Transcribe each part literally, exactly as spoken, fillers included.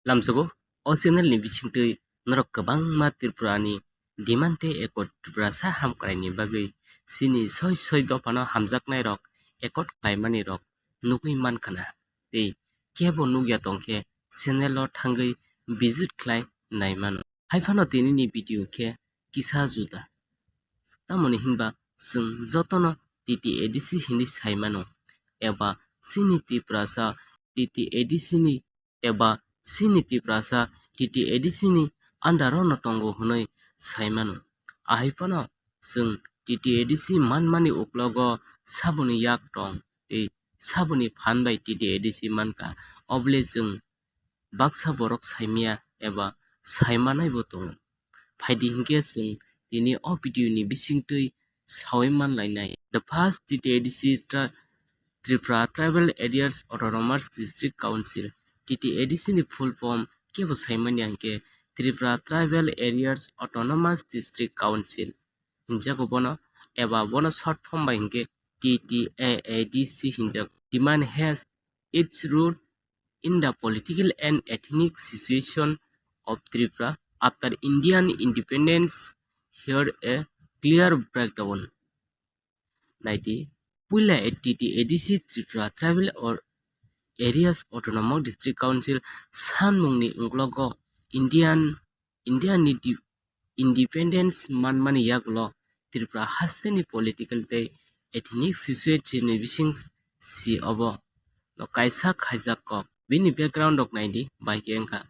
Lamsogo, o channel ni bisingtwi norok kwbangma Tripura ni demand tei accord Tiprasa hamkraini bagwi chini soi soi dophano hamjaknai rok accord khlaimani rok nugwi mankha na, tei kebo nukya tongkhe channel o thangwi visit khlai naimano. Haiphano tinini video khe kisa juda. Tamoni hinba chwng jotono T T A D C hinwi saimano, eba chini Tiprasa T T A D C ni eba chini Tiprasa T T A D C ni under o no tongo hwnwi saimano. Ahai phano chwng T T A D C manmani uklogo saboni yak tong tei saboni phan bai T T A D C mankha, obole chwng baksa borok saimaya eba saimanaibo tongo. Phaidi hinkhe chwng tini o video ni bisingtwi sawi manlainai. The first T T A D C tra-, Tripura Tribal Areas Autonomous District Council, T T A D C ni full form kebo saimanya hinkhe Tripura Tribal Areas Autonomous District Council hinjago bono, eba bono short form bai hinkhe T T A A D C hinjago. Demand has its root in the political and ethnic situation of Tripura after Indian independence. Here a clear breakdown. Naidi, puila T T A D C Tripura Tribal or Areas Autonomous District Council sanmungni ungklogo Indian, India ni di-, independence manmani yagulo Tripura hasteni political tei ethnic situation ni bising si obo no kaisa khaijak kok. Bini background rok naidi, bai khe wngkha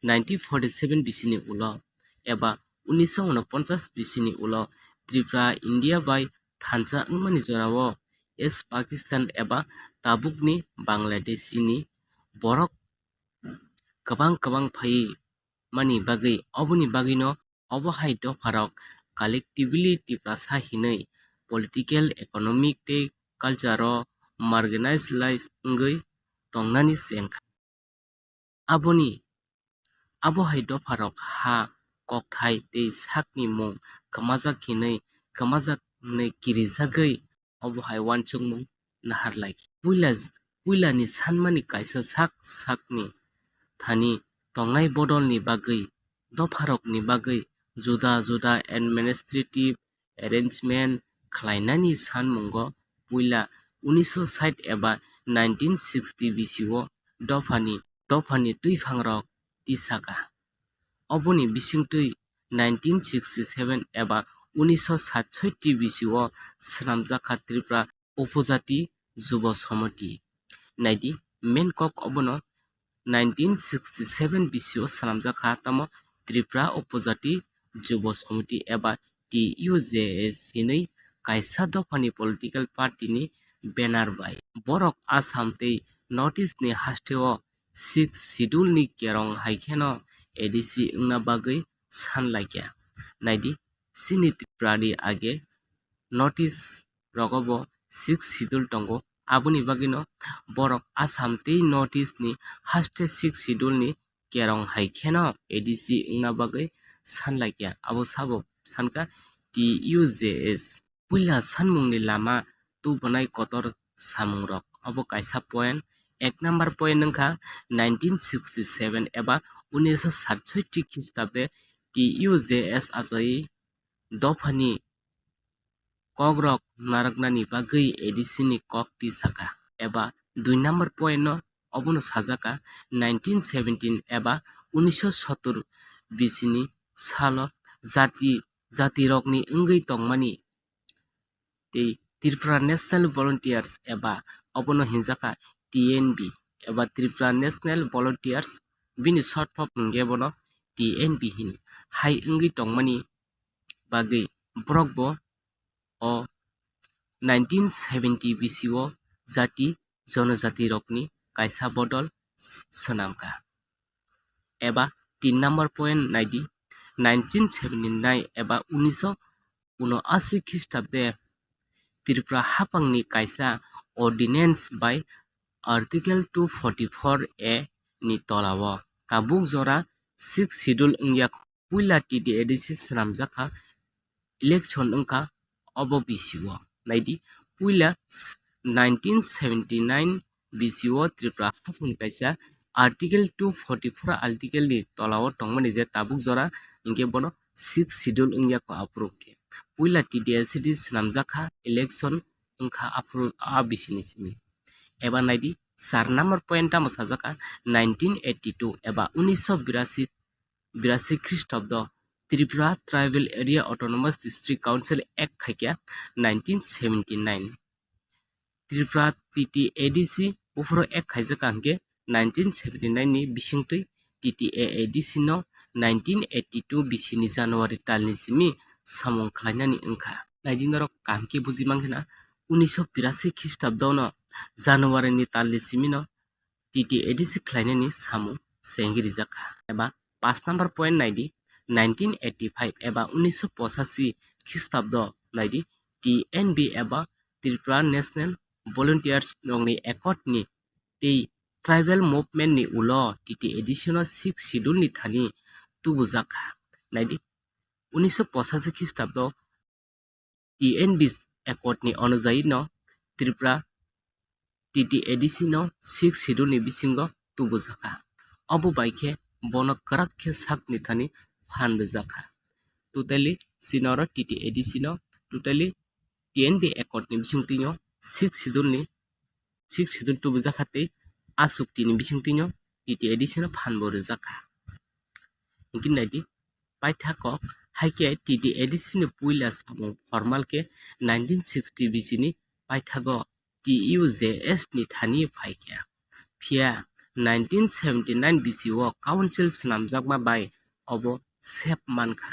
nineteen forty seven bisini ulo eba unisho unoponchas bisini ulo Tripura India bai thansa wngmani jorao East Pakistan eba tabukni Bangladesh ni borok kwbang kwbang phai mani bagwi, oboni bagwino obo hai dopharok collectively Tiprasa hinwi political, economic tei culture o marginalized wngwi tongnani se wngkha. Aboni, abo hai dopharok ha, kokthai tei sakni mung kwmajak hinwi, kwmajak hinwi kirijagwi obo hai uansukmung nahar lai. Puila, puilani sanmani kaisa sak sakni thani tongnai bodolni bagwi, dopharokni bagwi juda juda administrative arrangement khlainani sanmungo puila unisho sait eba nineteen sixty bisio dophani, dophani twiphangrok tisaka. Oboni bisingtwi nineteen sixty seven eba unisho satsotti bisio swnamjakha Tripura Upojati Jubo Somiti. Naidi, main kok obono nineteen sixty seven bisio swnamjakha, tamo Tripura Upojati Jubo Somiti eba T U J S hinwi kaisa dophani political party ni banner bai. Borok Assam tei North East ni hasteo Sixth Schedule ni kerong hai kheno A D C wngna bagwi san laikya. Naidi, chini Tripura ni age North East rogo bo Sixth Schedule tongo, aboni bagwino borok Assam tei North East ni haste Sixth Schedule ni kerong hai kheno A D C wngna bagwi san laikya, abo sabo sankha T U J S. Puila sanmungni lama tubunai kotor samungrok, abo kaisa point. Ek number point wngkha nineteen sixty seven eba unisho satsotti Khistabde T U J S achai dophani kokrok narwknani bagwi A D C ni kok tisaka. Eba dui number point no obono sajaka nineteen seventeen eba unisho sottor bisini salo jati, jatirokni wngwi tongmani tei Tripura National Volunteers eba obono hinjaka T N V eba Tripura National Volunteers, bini short form hwnkhe bono T N V hini, hai wngwi tongmani bagwi borok bo o nineteen seventy bisio jati jonojati rokni kaisa bodol s-, swnamkha. Eba tin number point naidi, nineteen seventy nine eba unisho unoashi Khistabde Tripura haphangni kaisa ordinance bai Article two forty four A ni tolao tabuk jora Sixth Schedule wngya. Puila T T A D C swnamjakha election wngkha obo bisio. Naidi, puila s-, nineteen seventy nine bisio Tripura haphangni kaisa Article two forty four article ni tola o tongmani je tabuk jora hinkhe bono sixth schedule wngya kho aphuru hinkhe. Puila T T A D C swnamjak kha election wngkha aphuru a bisini simi. Eba naidi char number point tamo sajak kha nineteen eighty two eba unisho birasi birasi Khristobdo Tripura Tribal Area Autonomous District Council Act khaikya nineteen seventy nine. Tripura T T A D C buphuru act khaijak kha hinkhe nineteen seventy nine ni bisingtwi T T A A D C no nineteen eighty two bisini January talni simi samung khlainani wngkha. Naidi norok kaham khe buji mankha na, unisho birasi Khristobdo no January ni talni simi no T T A D C khlainani samung chengwi rijak kha. Eba paanch number point naidi, nineteen eighty five eba unisho pochashi Khristobdo naidi T N V eba Tripura National Volunteers rokni accord ni tei tribal movement ni ulo T T A D C no sixth schedule ni thani tubujak kha. Naidi unisho pochashi Khristobdo T N V accord ni onojai no Tripura T T A D C no sixth schedule ni bisingo tubujak kha. Obo bai khe bono kwrak khe sak ni thani phan rijak kha. Totally chini oro T T A D C no totally T N V accord ni bisingtwi no sixth schedule ni sixth schedule tubujak kha tei a chukti ni bisingtwi no T T A D C no phan bo rijak kha. Hinkhe naidi paithak kok, haikhe T T A D C ni puila samung formal khe nineteen sixty B C ni paithago T U J S ni thani phaikha. Phiya nineteen seventy nine B C o council swnamjakma bai obo sep mankha.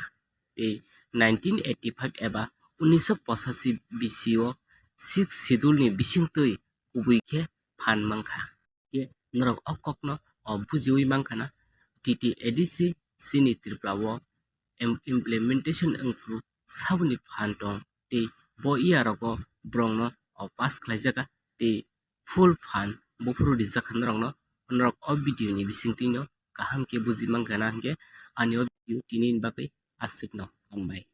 Tei nineteen eighty five eba unisho pochashi B C o sixth schedule ni bisingtwi kubui khe phan mankha. Khe norok o kokno, o, bujiwi mankha na, T T A D C chini Tripura o im-, implementation wngphuru saboni phan tong tei bo iya rogo borokno, o, pass khlaijakha tei full phan buphuru rijakha norokno. Norok o video ni bisingtwi no kaham khe buji mankha na hinkhe ani o video tini ni bagwi aswkno hambai.